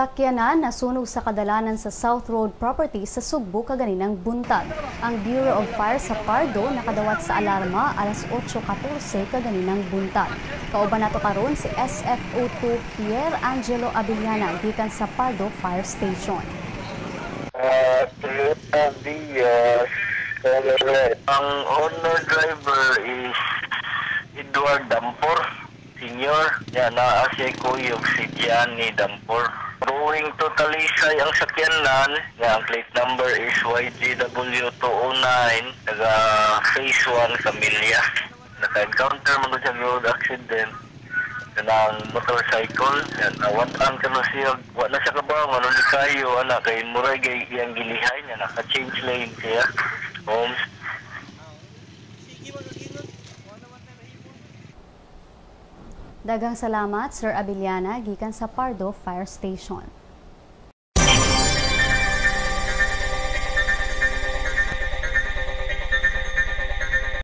Sakyanan nasunog sa kadalanan sa South Road property sa Sugbo kaganinang buntag. Ang Bureau of Fire sa Pardo nakadawat sa alarma alas 8:14 kaganinang buntag. Kauban nato karon si SFO2 Pierre Angelo Abellana gikan sa Pardo Fire Station. Toyota Vios, color red. Ang owner driver is Edward Dampor, Senior. Yan, naa siya kuyog si Gianni Dampor. Going to Talisay ang sakyanan. Yan, ang plate number is YGW209, taga Phase 1, Camilla. Naka-encounter man siya road accident kanang motorcycle yan, awat-an kano siya, wa na siya kabaw ano ni kayo ana kay muray gay iyang gilihay niya, naka-change lane siya, Holmes. Daghang salamat, Sir Abellana, gikan sa Pardo Fire Station.